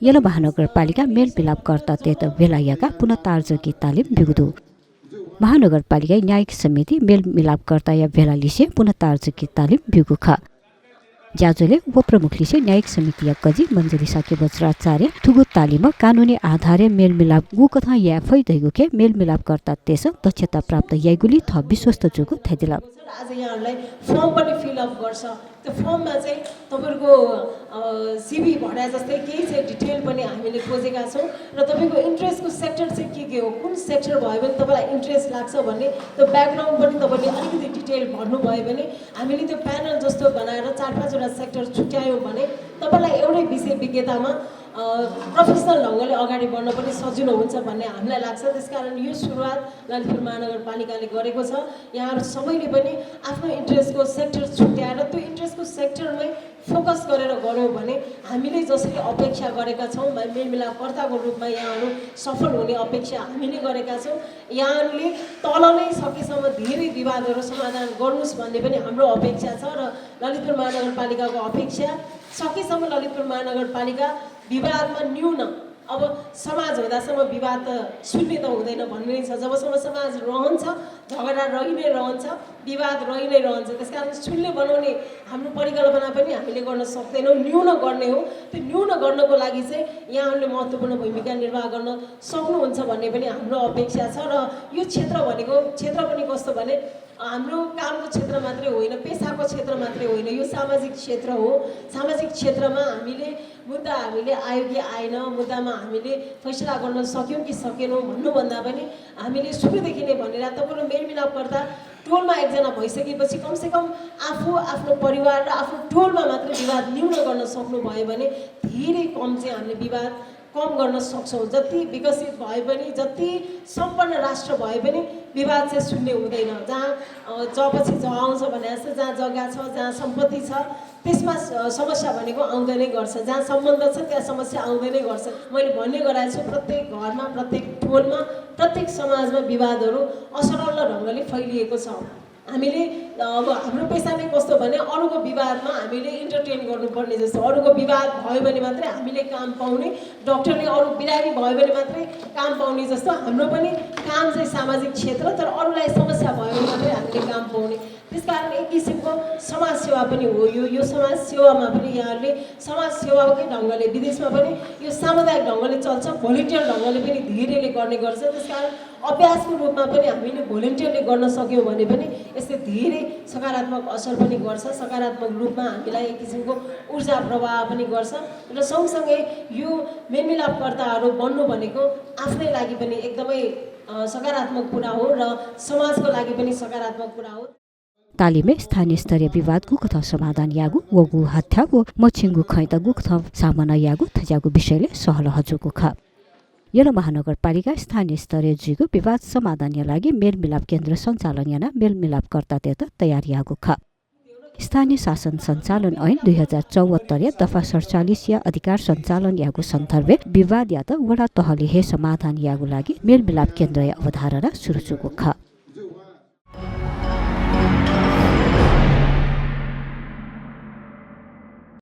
यला महानगरपालिका मेलमिलापकर्ता तेत भेलायका पुनः तार्जकी तालिम बिगुदु महानगरपालिका न्यायिक समिति मेलमिलापकर्ता या भेला लिसे पुनः तार्जकी तालिम बिगुख ज्याजोले उपप्रमुख लिसे न्यायिक समिति या कजी मञ्जरी साके वज्राचार्य थुगु तालिम कानुनी आधारे मेलमिलाप गु कथा या फै दैगुके मेलमिलापकर्ता तेस दक्षता प्राप्त याइगुली थ विश्वस्त जुगु थैदिला आज यहाँलाई फर्म पनि फिल अप गर्छ त्यो फर्ममा चाहिँ तपाईहरुको सिभी भर्या जस्तै केही चाहिँ डिटेल पनि हामीले खोजेका छौं र तपाईको इन्ट्रेस्टको सेक्टर चाहिँ के हो कुन सेक्टर भयो भने तपाईलाई इन्ट्रेस्ट लाग्छ भन्ने त्यो ब्याकग्राउन्ड पनि तपाईले अलिकति डिटेल भर्नु भयो भने हामीले त्यो प्यानल जस्तो बनाएर 4-5 वटा सेक्टर छुट्यायौं भने तपाईलाई एउटै विषय विज्ञतामा प्रोफेसनल ढंगले अगाडि बढ्न पनि सजिलो हुन्छ भन्ने हामीलाई लाग्छ। त्यसकारण यो सुरुवात ललितपुर महानगरपालिकाले गरेको छ। यहाँहरु सबैले पनि आफ्नो इन्ट्रेस्टको सेक्टर छुट्याएर त्यो इन्ट्रेस्टको सेक्टरमै फोकस गरेर गर्यौं भने हामीले जसरी अपेक्षा गरेका छौं मेलमिलापकर्ताको रूपमा यहाँहरु सफल हुने अपेक्षा हामीले गरेका छौं। यहाँहरुले तल नै सकेसम्म धेरै विवादहरु समाधान गर्नुस् भन्ने पनि हाम्रो अपेक्षा छ र ललितपुर महानगरपालिकाको अपेक्षा सकेसम्म ललितपुर महानगरपालिका विवादमा न्यून अब समाज हुँदासम्म विवाद त शून्य त हुँदैन भन्ने छ। जबसम्म समाज रहन्छ झगडा रहि नै रहन्छ विवाद रहि नै रहन्छ। त्यसकारण शून्य बनाउने हाम्रो परिकल्पना पनि हामीले गर्न सक्दैनौं न्यून गर्ने हो। त्यो न्यून गर्नको लागि चाहिँ यहाँहरुले महत्त्वपूर्ण भूमिका निर्वाह गर्न सक्नुहुन्छ भन्ने पनि हाम्रो अपेक्षा छ। र यो क्षेत्र भनेको क्षेत्र पनि कस्तो भने हाम्रो कामको क्षेत्र मात्रै होइन पेशाको क्षेत्र मात्रै होइन यो सामाजिक क्षेत्र हो। सामाजिक क्षेत्रमा हामीले मुद्दा हामीले आयो कि आएन मुद्दामा हामीले फैसला गर्न सक्यौं कि सकेनौं भन्नुभन्दा पनि हामीले सुरुदेखि नै भनेर तपाईहरु मेलमिलापकर्ता टोलमा एकजना भइसकेपछि कमसेकम आफू आफ्नो परिवार र आफ्नो टोलमा मात्र विवाद न्यून गर्न सक्नु भयो भने धेरै कम चाहिँ हामीले विवाद कम गर्न सक्छौं। जति विकसित भए पनि जति सम्पन्न राष्ट्र भए पनि विवाद चाहिँ शून्य हुँदैन। जहाँ जपछि ज आउँछ भने जस्तो जहाँ जग्गा छ जहाँ सम्पत्ति छ त्यसमा समस्या भनेको आउँदै नै गर्छ। जहाँ सम्बन्ध छ त्यहाँ समस्या आउँदै नै गर्छ। मैले भन्ने गराएको छु प्रत्येक घरमा प्रत्येक टोलमा प्रत्येक समाजमा विवादहरु असरल ढंगले फैलिएको छ। हामीले अब हाम्रो पेशा नै कस्तो भने अरूको विवादमा हामीले इन्टरटेन गर्नुपर्ने जस्तो अरूको विवाद भयो भने मात्रै हामीले काम पाउने डाक्टरले अरू बिरामी भयो भने मात्रै काम पाउने जस्तो हाम्रो पनि काम चाहिँ सामाजिक क्षेत्र तर अरूलाई समस्या भयो भने मात्रै हामीले काम पाउने। त्यसकारण एक किसिमको समाज सेवा पनि हो यो समाज सेवामा पनि यहाँहरुले समाज सेवाकै ढंगले विदेशमा पनि यो सामुदायिक ढंगले चल्छ भोलिन्टियर ढंगले पनि धेरैले गर्ने गर्छ। त्यसकारण अभ्यासको रूपमा पनि हामीले भोलिन्टियरले गर्न सक्यौं भने पनि यसले धेरै सकारात्मक असर पनि गर्छ। सकारात्मक रूपमा हामीलाई एक किसिमको ऊर्जा प्रवाह पनि गर्छ र सँगसँगै यो मेलमिलापकर्ताहरु बन्नु भनेको आफ्नै लागि पनि एकदमै सकारात्मक कुरा हो र समाजको लागि पनि सकारात्मक कुरा हो। तालिमे स्थानीय स्तरीय विवादको कथा समाधान यागु वगु हत्यागु मछिंगु खैतगु कथा सामना यागु थजागु विषयले सहल हजुको ख यला महानगरपालिका स्थानीय स्तरीय जिगु विवाद समाधान लागि मेलमिलाप केन्द्र सञ्चालन याना मेलमिलापकर्ता तेत तयार यागु ख स्थानीय शासन सञ्चालन ऐन 2074 या दफा 47 या अधिकार सञ्चालन यागु सन्दर्भे विवाद या त वडा तहले हे समाधान यागु लागि मेलमिलाप केन्द्र अवधारणा सुरुचुको ख